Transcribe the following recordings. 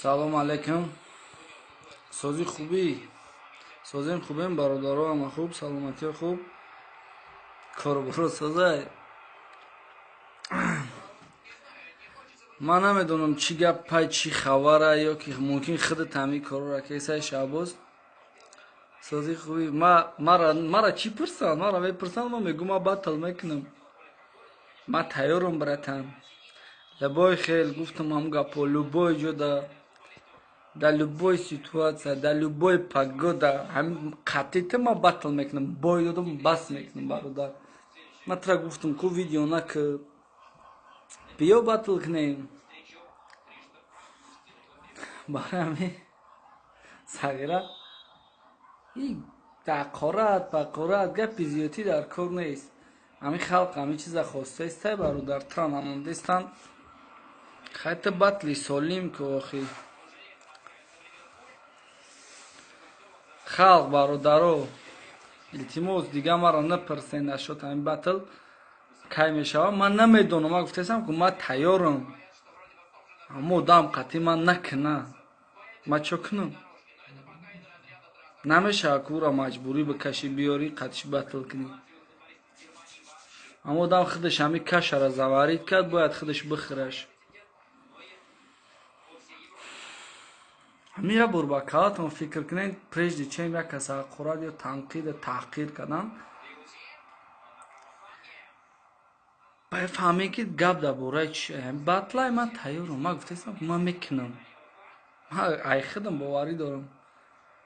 Салом алейкум. Созӣ хубӣ? Созем, хубем, бародаро, ҳама хуб, саломатиё хуб. Корборо созай. Ман намедонам чӣ гап пай, чӣ хабара, ё ки мумкин худат ҳамин корро кесай. Шаҳбоз, созӣ хубӣ? Мара чӣ пурсанд? Мара мепурсанд, ман мегӯм, ман батл мекунам. Ман тайёрам, братан. Любой хел гуфтам ҳам гапо, любой ҷода, дар любой ситуация, дар любой погода, ҳамин қатъита ман батл мекунам, бой додам, бас мекунам, бародар. Ман тра гуфтам ку видео наки, биё батл кунем. Барои ҳамин сағира и дақорат бақорат гапи зиёдтӣ дар кор нест. Ҳамин халқ ҳамин чиза хостаистай, бародар, тра намондестанд. Хайта батли солим ку охи. Халқ, бародаро, илтимос, дига маро напурсен нашуд ҳамин батл кай мешавад. Ман намедонам, ман гуфтаистам ку ман тайёрам. Аммо одам қатъи ман накуна. Ман чо кунам? Намешавад ку ӯро маҷбурӣ бикашӣ, биёрӣ, қатъиш батл кунӣ. Аммо одам худаш ҳамин кашара заварид кард, бояд худаш бихӯраш. Ҳамин як бор ба калатон фикр кунед, прежде чем як каса ҳақорат ё танқида таҳқир кардан, бояд фаҳмед ки гап дар бораи чи. Батлай ман тайёрам, ман гуфтаистам, ман мекунам. Ман ай худам боварӣ дорам.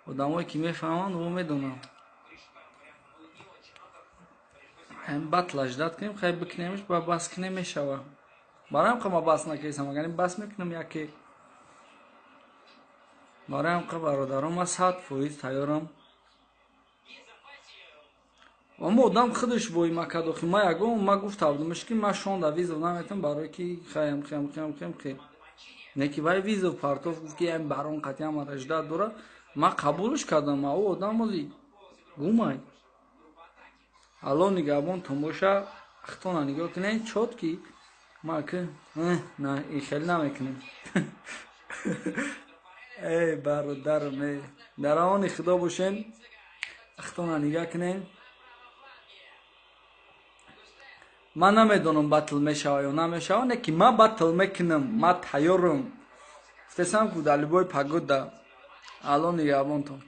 Одамое ки мефаҳманд, во медонанд. Ҳамин батла ждать кунем, хай бикунемш, ба бас кунем мешавад. Барои ҳам ма бас накардам, агар бас мекунам яке. Барои ҳам бародарон, ман 100% тайёрам. Аммо одам худаш воима кард, охи ман ягон, ман гуфта будамш ки ман шонда визов наметам, барое ки хаям хям хям хям хе. Не ки вай визов партов гуфт ки ям барон қатъи мара ждать дора. Ман қабулш кардам, а ӯ одам ози гумай. Алло нигаҳбонтон боша, ахтона нигоҳ кунед, чот ки ма ки на ин хеле намекунем. Эй бародарам, эй, дар амони худо бошен, ахтона нигоҳ кунед. Ман намедонам батл мешава ё намешава, не ки ман батл мекунам, ман тайёрам. Гуфтаистам ку дар любой погода. Алло нигаҳбонтон.